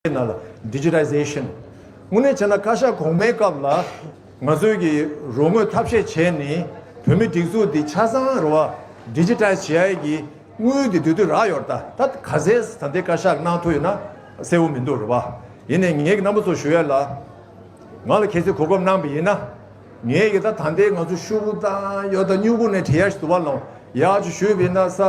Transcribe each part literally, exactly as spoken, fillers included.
ནང་ལ་ཌི་ཇི་ཊའི་ཟེ་ཤན། དངོས་གནས་བྱས་ན་བཀའ་ཤག་གོང་མའི་སྐབས་ལ་ང་ཚོའི་གི་རོགས་དངུལ་ཐབས་ཤེས་བྱས་ནས་བོད་མིའི་སྒྲིག་འཛུགས་འདི་ཆ་ཚང་རེད་བ། ཌི་ཇི་ཊའི་ཟེ་བྱེད་ཡ་གི་དངུལ་འདི་དུས་དུས་རག་ཡོད་རེད། ད་ད་ག་ཚད་ད་ལྟའི་བཀའ་ཤག་གནང་ཐུབ་ཡོད་ན་གསལ་བོ་མི་འདུག་རེད་བ། ཡིན་ནའི་ངས་ཀྱི་རྣམ་པ་ཚོ་ཞུ་ཡ་ལ། ང་ལ་གལ་སྲིད་གོ་སྐབས་གནང་པ་ཡིན་ན། ངས་ཀྱི་ད་ད་ལྟའི་ང་ཚོ་ཤུ་གུ་དང་ཡོད་ད་སྨྱུ་གུ་ནས་བྲིས་ཡ་ཞིག་འདུག་བ། ལོང་ཡག་ཅིག་ཞུས་པ་ཡིན་ན་ས།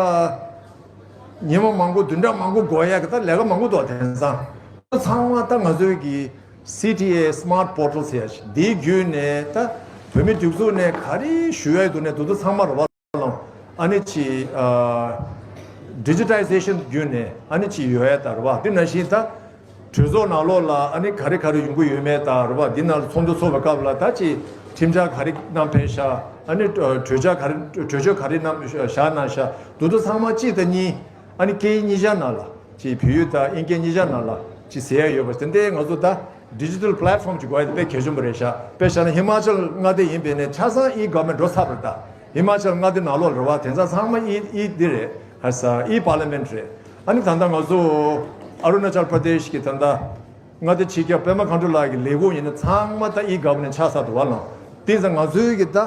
ཉི་མ་མང་པོ་བདུན་ཕྲག་མང་པོ་འགོར་ཡ་གི་ད་ལས་ཀ་མང་པོ་འདུག་བ། དེང་སང་ཚང་མ་ད་ང་ཚོའི་གི་སི་ཊི་ཨེ་སི་མཱར་ཊི་པོར་ཊལ་ཟེར་ཡ་ཞིག་འདིའི་བརྒྱུད་ནས་ད་བོད་མི་སྒྲིག་འཛུགས་ནས་ག་རེ་ཞུ་ཡ་ཡོད་འདུག་ནས་དུས་ཚོད་ཚང་མ་རེད་བ། ལོང་ཨ་ནི་ཅི་ཨ། ཌི་ཇི་ཊའི་ཟེ་ཤན་བརྒྱུད་ནས་ཨ་ནི་ཅི་ཡོད་ཡ་ད་རེད་བ། དེ་ནང་བཞིན་ད་གྲོས་ཚོགས་ནང་ལོགས་ལ་ཨ་ནི་ག་རེ་ག་རེ་ཡོང་གི་ཡོད་མེད་ད་རེད་བ། འདི་ནང་ལ་ཚོགས་འདུ་ཚོགས་པའི་སྐབས་ལ་ད་ཅི་ཁྲིམས་འཆར་ག་རེ་བསྣམས་ཕེབས་ཤག་ཨ་ནི་གྲོས་འཆར་ག་རེ་གྲོས་ཆོད་ག་རེ་བསྣམས་བཞག་གནང་ཤག་དེ་ཚོ་ཚང་མ་གཅིག་དང་གཉིས། ཨ་ནི་སྐད་ཡིག་གཉིས་ཆ་ནང་ལ་ཅིག་བོད་ཡིག་དང་དབྱིན་སྐད་གཉིས་ཆ་ནང་ལ་ཅིག་ཟེར་ཡ་ཡོད་པ་དེ་འདྲའི་ང་ཚོ་ད་ཌི་ཇི་ཊལ་པི་ལེ་ཊི་ཕོམ་ཅིག་དགོས་ཡ་དེ་དཔེ་གལ་ཆེན་པོ་རེད་ཤག་དཔེ་བཞག་ན་ཧི་མ་ཅལ་མངའ་སྡེ་ཡིན་པས་ནས་ཆ་ཚང་ཨི་གོ་ཝར་མེན་ཊི་འགྲོ་ཚར་བ་རེད། ད་ཧི་མ་ཅལ་མངའ་སྡེ་ནང་ལོགས་རེད་བ། དེང་སང་ཚང་མ་ཨི་ཨི་འདི་རེད། ཧ་ས་ཨི་པར་ལི་མེན་ཊི་རེད། ཨ་ནི་ད་ལྟ་ང་ཚོ་ཨ་རུ་ན་ཅལ་པྲ་དེཤ་གི་ད་ལྟ་མངའ་སྡེ་སྤྱི་ཁྱབ་པད་མ་མཁའ་འགྲོ་ལགས་ཀྱི་ལས་ཁུངས་ཡིན་ན་ཚང་མ་ད་ཨི་གོ་ཝར་མེན་ཊི་ཆགས་ཚར་འདུག་བ། ལོང་དེང་སང་ང་ཚོའི་གི་ད།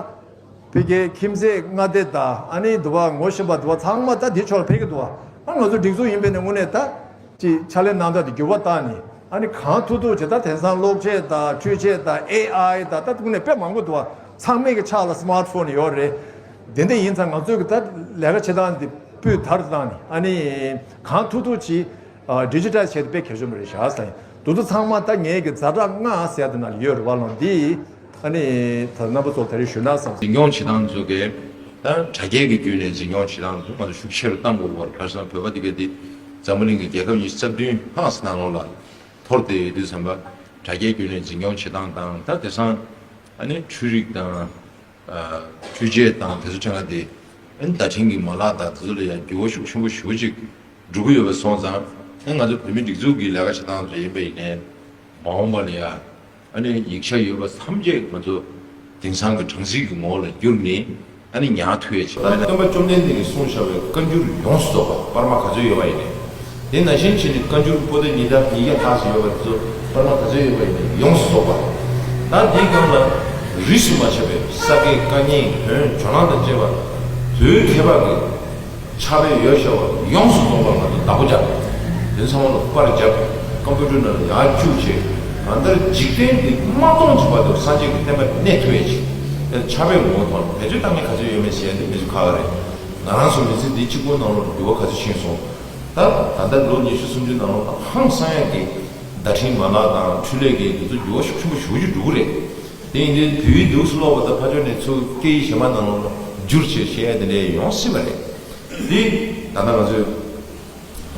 ཕ་གིའི་ཁྱིམ་མཚེས་མངའ་སྡེ་དང་ཨ་ནི་འདི་བ་ངོ་ཤེས་པ་འདི་བ་ཚང་མ་ད་འདི་ཕྱོགས་ལ་ཕེབས་ཀྱི་འདུག་བ། ཨ་ང་ཚོ་སྒྲིག་འཛུགས་ཡིན་པས་ནས་དངོས་གནས་ད་ཅིག་ཕྱག་ལས་གནང་སྟངས་དེ་འགྱུར་བ་བཏང་ནས་ཨ་ནི་གང་ཐུབ་ཐུབ་བྱས། ད་དེང་སང་གློག་ཆས་དང་འཕྲུལ་ཆས་དང་ཨེ་ཨའི་དང་ད་དངོས་གནས་དཔེ་མང་པོ་འདུག་བ། ཚང་མས་ཀྱི་ཕྱག་ལ་སི་མཱར་ཊི་ཕོན་ཡོད་རེད། དེ་འདྲ་ཡིན་ཙང་ང་ཚོས་ཀྱི་ད་ལས་ཀ་བྱེད་སྟངས་འདི་སྤུས་དག་བཏང་ནས་ཨ་ནི་གང་ཐུབ་ཐུབ་ཅིག་ཨ། ཌི་ཇི་ཊལ་བྱས་ཏེ་དཔེ་གལ་ཆེན་པོ་རེད་ཤག་ཟེར། དེ་ཚོ་ཚང་མ་ད་ངའི་གི་ཛ་དྲག་ལྔ་ཟེར་དེ་ནང་ལ་ཡོད་རེད་བ། ལོང་འདི་ཨ་ནི་ད་རྣམ་པ་ཚོ་ད་རེས་ཞུ་ན་བསམ། འཛིན་སྐྱོང་བྱེད་སྟངས་ཚོ་གས་ད་དྲ་རྒྱའི་གི་བརྒྱུད་ནས་འཛིན་སྐྱོང་བྱེད་སྟངས་ཚོ་ང་ཚོ་ཤུགས་ཆེ་རུ་གཏང་དགོས་པར། ཁ་སང་བོད་པ་དེ་གས་དེ་འཛམ་བུ་གླིང་གི་རྒྱལ་ཁབ་ཉི་ཤུ་རྩ་བདུན་ལྷག་ཙམ་ནང་ལོགས་ལ་འཐོར་ཏེ་ཡོད་དུས་ཙམ་པ། དྲ་རྒྱའི་བརྒྱུད་ནས་འཛིན་སྐྱོང་བྱེད་སྟངས་དང་། ད་དེང་སང་ཨ་ནི་འཕྲུལ་རིག་དང་། འཕྲུལ་ཆས་དང་དེ་ཚོ་ཕྲན་ལ་དེ་ཨ་ནི་བརྡ་འཕྲིན་གྱི་མ་ལག་དང་དེ་ཚོ་ལ་ཡང་འགྱུར་བ་ཤུགས་ཆེན་པོ་ཞེ་པོ་ཅིག་འགྲོ་གི་ཡོད་པ་སོང་ཙང་། ཨ་ནི་ང་ཚོ་བོད་མི་སྒྲིག་འཛུགས་ཀྱི་ལས་ཀ་བྱེད་སྟངས་ཚོ་ཡིན་པ་ཡིན་ནའི་མ་འོངས་པ་ལ་ཡང་ཨ་ནི་ཡིག་ཆ་ཡོད་པ་ཐམས་ཅད་ང་ཚོ་དེང་སང་གི་གྲངས་རྩིས་ཀྱི་ངོ་བོ་ལ་བསྒྱུར་ནས་ཨ་ནི་ཉར་ཐུབ་ཡ་ཅིག་ད་སྟོན་པ་བཅོམ་ལྡན་འདས་ཀྱིས་གསུངས་བཞག་པའི་བཀའ་འགྱུར་ཡོངས་སུ་རྫོགས་པ་པར་མ་ག་ཚོད་ཡོད་པ་ཡིན་ནའི། དེ་ནང་བཞིན་བྱས་ནས་བཀའ་འགྱུར་པོ་ཏི་ཉི་ཟླ་ཉིས་བརྒྱ་ལྷག་ཙམ་ཡོད་པ་དེ་ཚོ་པར་མ་ག་ཚོད་ཡོད་པ་ཡིན་ནའི་ཡོངས་སུ་རྫོགས་པ། ད་འདིའི་སྒང་ལ་རིས་སུ་མ་ཆད་པའི་ས་དགེ་བཀའ་རྙིང་བོན་ཇོ་ནང་དང་བཅས་པ་བོད་མཁས་པ་གི་ཕྱག་དཔེ་ཡོད་བཞག་པ་ཡོངས་སུ་རྫོགས་པ་ང་ཚོ་བདག་པོ་རྒྱབ། དེ་ཚང་མ་ལ་པར་རྒྱབ། ཀམ་པུ་ཊར་ནང་ལ་ཡར་བཅུག་བྱས། གང་ལྟར་འཇིག་རྟེན་འདི་མ་སྟོངས་ཀྱི་བར་དུ་སངས་རྒྱས་ཀྱི་བསྟན་པ་གནས་ཐུབ་ཡ་ཅིག་དེ་ཕྱག་དཔེ་ངོ་བོ་དང་བེད་སྤྱོད་བཏང་མཁན་ག་ཚོད་ཡོད་མེད་ཟེར་ཡ་འདི་མི་ཚོ་ཁག་རེད། ང་རང་ཚོ་མི་ཚེ་འདི་གཅིག་པོ་ནང་ལོགས་འགྱུར་བ་ག་ཚོད་ཕྱིན་སོང་། ད་ད་ལྟ་ལོ་ཉི་ཤུ་སུམ་ཅུ་ནང་ལོགས་ཧང་སང་ཡ་གི་བརྡ་འཕྲིན་མ་ལག་དང་འཕྲུལ་ལས་ཀྱི་འདི་ཚོ་འགྱུར་བ་ཤུགས་ཆེན་པོ་ཞེ་པོ་ཅིག་འགྲོ་གི་རེད། དེ་ཡིན་དུས་བོད་ཡིག་འདུག་སེ་ཀློག་པ་དང་ཕར་ཕྱོགས་ནས་ཚུར་སྐད་ཡིག་གཞན་པ་ནང་ལོགས་ལ་བསྒྱུར་བྱས་བཤད་ཡ་དེ་འདྲ་ཡོང་སྲིད་པ་རེད། འདི་ད་ལྟ་ང་ཚོས་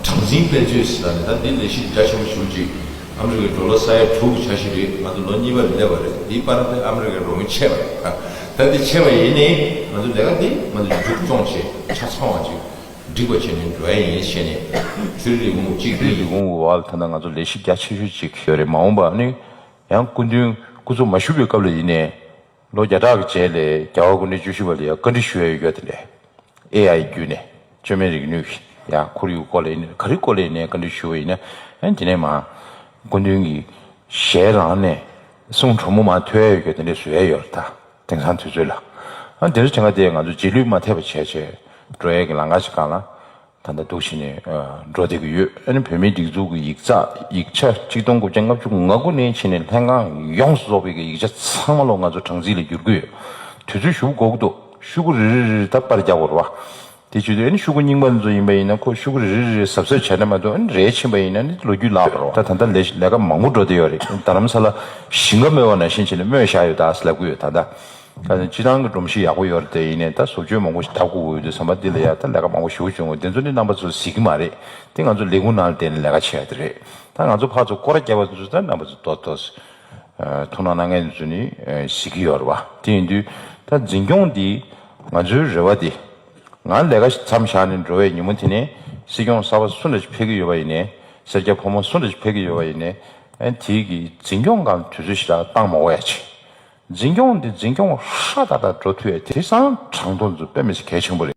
གྲངས་འཛིན་དཔེ་མཛོད་ཟེར་ནས་ད་འདི་ལས་གཞི་རྒྱ་ཆེན་པོ་ཞེ་པོ་ཅིག་ཨ་མི་རི་ཀའི་ཌོ་ལར་ས་ཡ་དྲུག་གི་འཆར་གཞི་རེད། ང་ཚོ་ལོ་གཉིས་པ་ལ་སླེབས་པ་རེད། འདིའི་བར་དུ་ཨ་མི་རི་ཀའི་རོགས་དངུལ་ཆད་པ་རེད། ད་འདི་ཆད་པ་ཡིན་ནའི་ང་ཚོ་ལས་ཀ་འདི་ང་ཚོ་མཇུག་སྐྱོང་བྱས་ཆ་ཚང་བ་ཅིག་འགྲིག་པ་བྱས་ནས་འགྲོ་ཡ་ཡིན་བཤད་ནས། ཆུ་རིལ་ལས་ཁུངས་གཅིག་འདི་ལས་ཁུངས་འོག་ལ་ད་ལྟ་ང་ཚོ་ལས་གཞི་རྒྱ་ཆེ་ཤོས་ཅིག་ཡོད་རེད། མ་འོངས་པ་ནི་ཡང་སྐུ་མདུན་སྐུ་ཚབ་མ་བཞུགས་པའི་སྐབས་ལ་ཡིན་ནའི། ལོ་བརྒྱ་ཕྲག་གི་རྗེས་ལ་རྒྱལ་བ་སྐུ་ཕྲེང་བཅུ་བཞི་པ་ལ་ཡང་བཀའ་འདྲི་ཞུ་ཡ་ཡོད་རྒྱུ་དེ་ལས། ཨེ་ཨའི་བརྒྱུད་ནས་བཅོས་མའི་རིག་ནུས་ཀྱི་ཡང་ཁོར་ཡུག་སྐོར་ལ་ཡིན་ནའི་ག་རེ་སྐོར་ལ་ཡིན་ནའི་བཀའ་འདྲི་ཞུ་བ་ཡིན་ན། ཨ་ནི་དེ་ནས་མ་སྐུ་མདུན་གྱི་ཞལ་རང་ནས་གསུང་དྲང་མོ་མ་ཐོས་ཡ་ཡོད་རྒྱུ་དེ་འདྲ་བཟོ་ཡ་ཡོད་རེད་ད། དེང་སང་དུས་ཚོད་ལ། ཨ་ནི་དེ་ཚོ་བྱེད་སྒང་དེ་ང་ཚོ་རྗེས་ལུས་མ་ཐེབས་པ་བྱས་བྱས་འགྲོ་ཡ་གི་ལམ་ཁ་ཞིག་སྒང་ལ། ད་ལྟ་འདུག་བྱས་ནས་འགྲོ་བསྡད་ཀྱི་ཡོད། ཨ་ནི་བོད་མིའི་སྒྲིག་འཛུགས་ཀྱི་ཡིག་ཚགས་ཡིག་ཆ་ཆིག་སྟོང་དགུ་བརྒྱ་ལྔ་བཅུ་ང་དགུ་ནས་བྱས་ནས་ལྷན་ཁང་ཡོངས་སུ་རྫོགས་པའི་གི་ཡིག་ཆ་ཚང་མ་ལོ་ང་ཚོ་གྲངས་རྩིས་ལ་བསྒྱུར་གྱི་ཡོད། དུས་ཚོད་ཞེ་པོ་འགོར་གྱི་འདུག་ཤོག་གུ་རེ་རེ་རེ་རེ་ད་པར་རྒྱག་དགོས་རེད་བ། དེ་བྱེད་དུས་ཨ་ནི་ཤོག་གུ་རྙིང་པ་ཚོ་ཡིན་པ་ཡིན་ན་ཁོ་ཤོག་གུ་རེ་རེ་རེ་རེ་གཟབ་གཟབ་བྱས་ན་མ་གཏོགས། ཨ་ནི་རེད་ཕྱིན་པ་ཡིན་ན་ནི་ལོ་རྒྱུས་ལྷག་ཡོད་རེད་བ། ད་ད་ལྟ་ལས་ལས་ཀ་མང་པོ་འགྲོ་བསྡད་ཡོད་རེད། རྡ་རམ་ས་ལ་ཞིང་ཁ་རྨོས་པ་ནང་བཞིན་བྱས་ནས་རྨོས་བཞག་ཡོད་ད་ཟེར་ལབ་ཀྱི་ཡོད་ད་ལྟ། ད་ནི་སྤྱི་བཏང་གི་སྒྲོམ་གཞི་ཡག་པོ་ཡོད་རེད་དེ། ཡིན་ནའི་ད་བཟོ་བཅོས་མང་པོ་ཞིག་བཏབ་དགོས་ཀྱི་ཡོད་དུས་ཙམ་པ་འདི་ལ་ཡ་ད་ལས་ཀ་མང་པོ་ཞེ་པོ་བྱུང་གི། དེ་ཚོ་ནི་རྣམ་པ་ཚོས་གཟིགས་ཀྱི་མ་རེད། དེ་ང་ཚོ་ལས་ཁུངས་ནང་ལ་བསྡད་ནས་ལས་ཀ་བྱེད་ཡ་དེ་རེད། ད་ང་ཚོ་ཕར་ཚུར་སྐོར་ར་བརྒྱབ་པ་དེ་ཚོ་ད་རྣམ་པ་ཚོས་ཏོག་ཏོག་ཐུགས་སྣང་གནང་མཁན་དེ་ཚོ་ནི་གཟིགས་ཀྱི་ཡོད་རེད་བ། དེ་ཡིན་དུས་ད་འཛིན་སྐྱོང་འདི་ང་ཚོའི་རེ་བ་འདི། ང་ལས་ཀ་མཚམས་བཞག་ནས་འགྲོ་བའི་ཉིན་མོ་དེ་ནས་སྲིད་སྐྱོང་གསར་པ་སུ་འདྲ་ཞིག་ཕེབས་ཀྱི་ཡོད་པ་ཡིན་ནའི། སེར་སྐྱ་ཕོ་མོ་སུ་འདྲ་ཞིག་ཕེབས་ཀྱི་ཡོད་པ་ཡིན་ནའི། ཨ་ནི་དེའི་གི་འཛིན་སྐྱོང་སྒང་དུས་ཚོད་ཞེ་དྲག་བཏང་མ་དགོས་ཡ་ཆེད། འཛིན་སྐྱོང་འདི་འཛིན་སྐྱོང་ཧྲ་ཏག་ཏག་འགྲོ་ཐུབ་ཡ་དེང་སང་གྲངས་ཐོ་འདི་ཚོ་དཔེ་མི་སྲིད་གལ་ཆེན་པོ་རེད།